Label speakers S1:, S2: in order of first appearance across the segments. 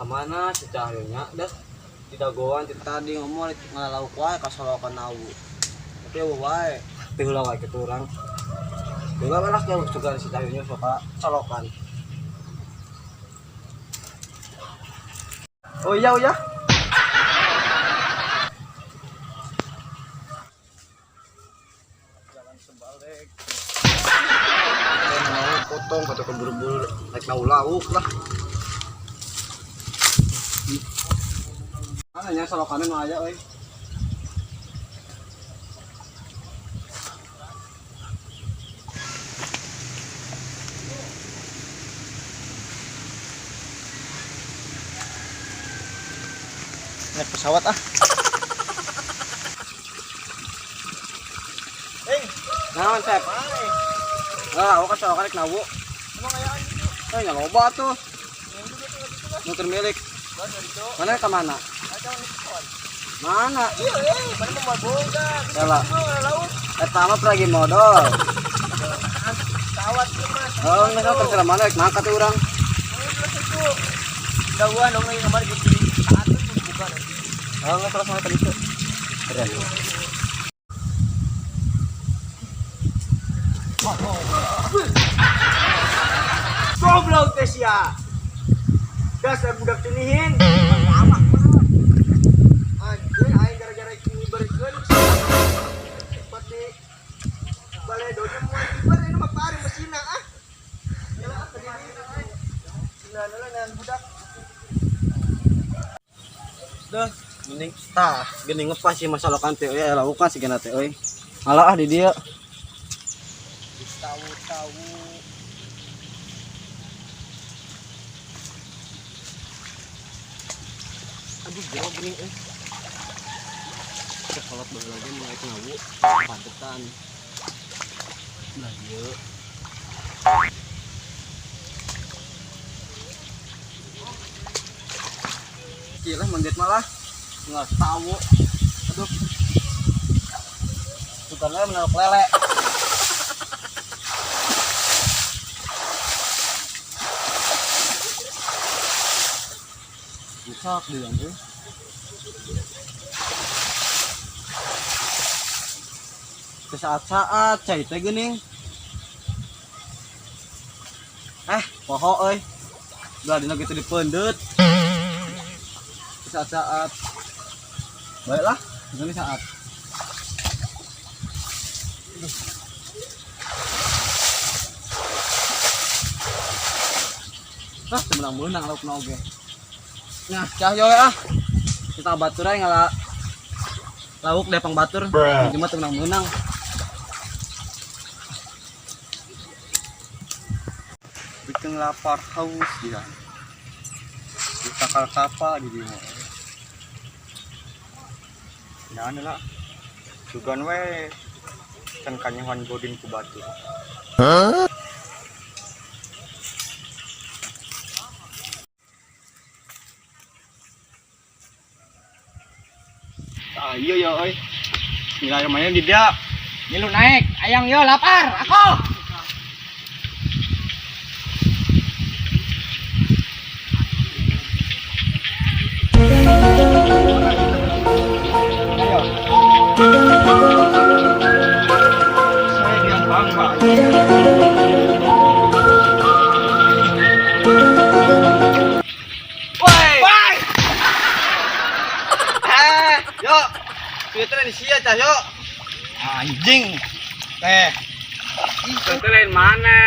S1: Kemana si Cahyonya dah di dagoan ti tadi ngomong ngalauk wae ka solokan awu. Tapi eueuh wae teu heula wae kitu urang. Heula wae lah jauh juga si Cahyonya sok ka solokan. Oh iya, oh iya.
S2: Jalan sebalik.
S1: Mau potong atau keburu-buru naik lauk-lauk lah. Mana nya solokannya nu aya euy.
S2: Naik pesawat ah. Eh,
S1: Naon, Sep?
S2: mana?
S1: Ah, aku kan solokan rek nawu.
S2: Emang ayaan gitu.
S1: Eh, nya loba tuh.
S2: Yang juga tuh gitu lah.
S1: Muter milik.
S2: Ban dari itu.
S1: Mana ke mana?
S2: Aja nih pesawat.
S1: Mana?
S2: Iya, eh, mana mau boga.
S1: Yalah.
S2: Laut.
S1: Eta mah lagi modal.
S2: Pesawat tuh mas.
S1: Oh, enggak tahu terserah mana rek mangkat tuh urang.
S2: Terus itu. Dawan dong lagi kemarin gitu. Saat itu buka nanti.
S1: Oh, enggak salah sama tadi itu. Keren.
S2: Goblok teh sia. Dasar budak cenihin. Anjir, aing gara-gara ngiberkeun seperti baledonya moal ngiber ini mah pari mesinna ah. Ya ah kediri. Sina lah ngan budak.
S1: Dah, mending tah, geuning ngepas sih masalah teh euy, laukan sih gana teh euy. Malah ah di dieu.
S2: Tahu-tahu.
S1: Aduh, jauh geuning euy. Sekolot baheula lagi mulai ngawu, padetan. Lah dieu. Gila mendet malah nggak tahu. Aduh. Bukannya menaruh lele. Rusak dia euy. Saat-saat cai teh geuning. Poho euy. Udah dina gitu dipendet. Saat-saat. Baiklah, ini saat. Aduh. Ah, menang-menang lauk na oge. Nah, Cahyo ah. Kita batur aja ngala lauk depang batur. Cuma menang-menang.
S2: Bikin lapar haus dia. Ditakal kapa di dia. Nah, lah. Sugan we can kanyahoan godin ku batu. Ah, iya ya euy. Bismillahirrahmanirrahim di dia.
S3: Ngilu naik, ayang yo lapar, aku.
S2: Saya yang bangga.
S1: Woi. Woi. Eh, yo. Twitter di sia Cahyo.
S2: Anjing. Teh,
S1: Twitter lain mana?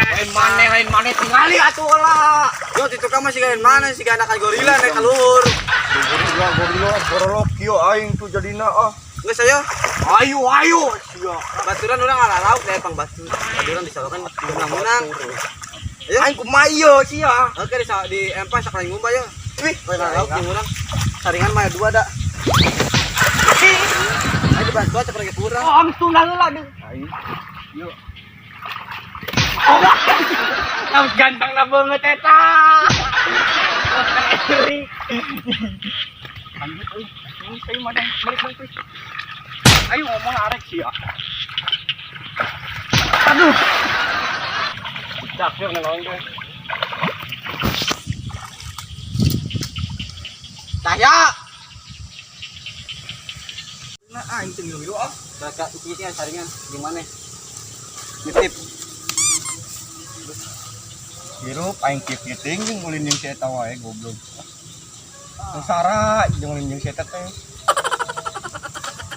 S2: lain mana tingali atuh lah.
S1: Yo, di tukang masih lain mana sih anak gorila naik ka luhur.
S2: Gorila gorila gorolok kieu aing tuh jadina ah.
S1: Geus ayo.
S2: Ayo ayo sia.
S1: Baturan urang ngalah lauk deh pang batur. Baturan disalokan menang-menang. Ayo.
S2: Aing kumaha ieu sia.
S1: Oke di empas sakali ngumpah yo.
S2: Wih,
S1: Lain lauk jeung urang. Saringan mah dua da. Ayo dibantu aja lagi kurang.
S3: Oh, langsung dah lah deh.
S2: Aing. Yuk.
S3: Langsung ganteng lah banget eta.
S2: Lanjut euy. Ini saya mana balik balik. Ayo ngomong arek sia.
S3: Aduh,
S1: Cak yo nolong deh.
S3: Cahya.
S2: Nah, aing teu ngilu-ngilu ah.
S1: Kakak iki saringan di mana? Nitip.
S2: Hirup aing kieu-kieu teuing jeung ulin jeung si eta wae goblok. Sengsara jeung ulin jeung si eta teh.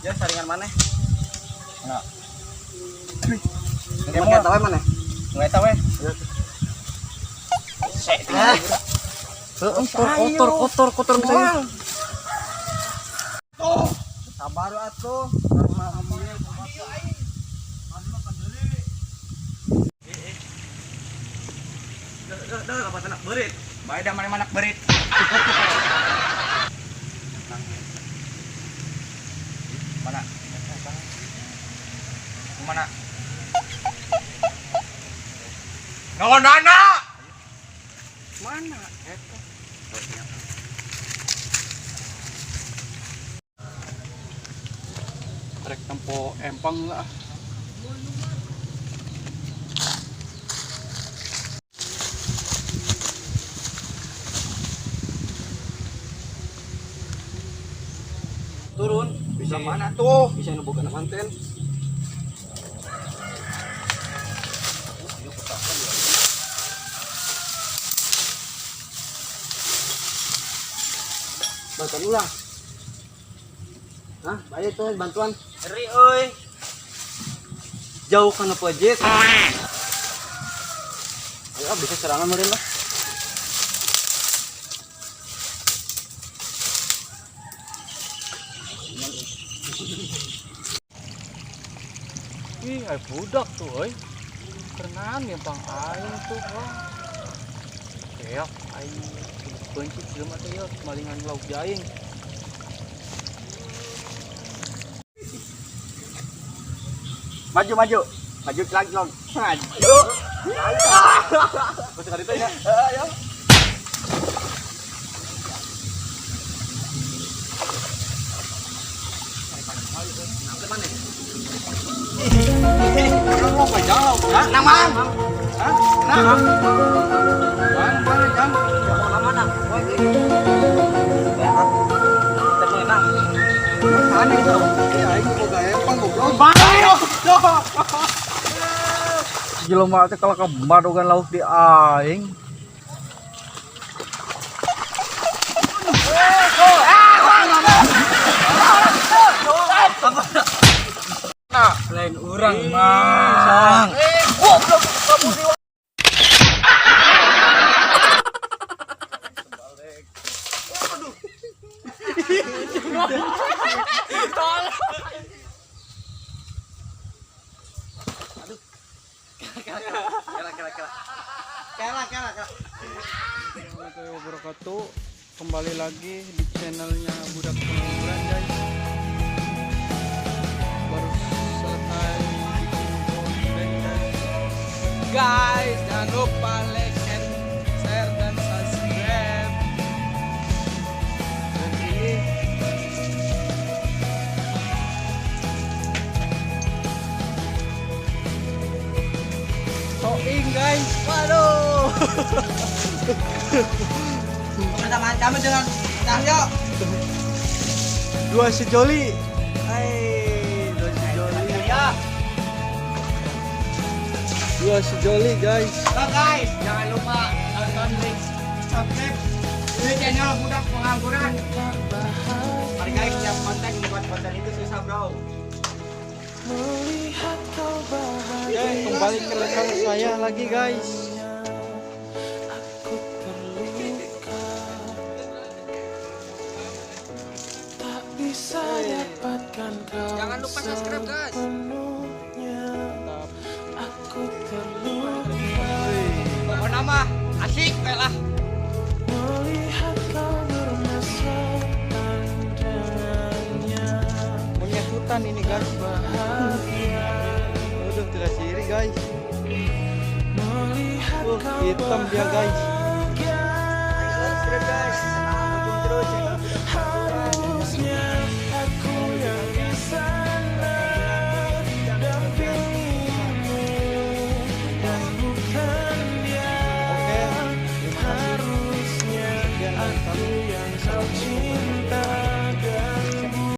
S1: Ya saringan mana?
S2: Nah.
S1: Yang mana tahu mana?
S2: Nu eta we.
S1: Kotor, kotor, kotor misalnya. Tuh, sabar atuh. Dah, apa anak berit?
S3: Bae da mana anak berit. Mana? Mana? Nona. Mana eta?
S4: Rek tempo empang lah.
S1: Turun.
S2: Bisa mana tuh?
S1: Bisa nubukan manten. Bantuan ulang. Hah, bayar tuh bantuan.
S3: Ri euy.
S1: Jauh kana pojit. Ayo bisa serangan meureun lah.
S4: Ih, ay budak tuh euy. Kerenaan empang aing tuh wah. Keok aing pencit jelema teh ieu malingan lauk jaing.
S2: Maju maju. Maju lagi long. Maju.
S1: Masuk ka ditu ya.
S2: Ayo.
S3: Nang mang.
S4: Hah? Nang. Mana mana jang?
S1: Mana?
S2: Mana itu? Aing boga empang goblok.
S4: Jelema teh kalau kebadogan lauk di aing.
S1: Lain urang mah.
S2: Kela kela kela.
S4: Warahmatullahi wabarakatuh. Kembali lagi di channelnya Budak Pengangguran guys. Baru selesai bikin konten guys.
S3: Guys, jangan lupa like and share dan subscribe.
S4: Dan ini toing guys.
S3: Waduh. Bersama kami dengan Cahyo.
S4: Dua sejoli. Hai, dua sejoli.
S3: Ya.
S4: Dua sejoli guys.
S3: So guys, jangan lupa tonton, like, subscribe di channel Budak Pengangguran. Hargai setiap konten, membuat konten itu susah bro.
S4: Oke, kembali ke rekan saya lagi guys.
S3: Jangan lupa subscribe guys. Pokoknya mah asik lah.
S4: Monyet hutan ini guys. Aduh, tidak siri guys. Hitam dia guys.
S2: Subscribe guys. Dukung terus channel Budak Pengangguran.
S4: Oke, terima kasih. Sekian dari kami.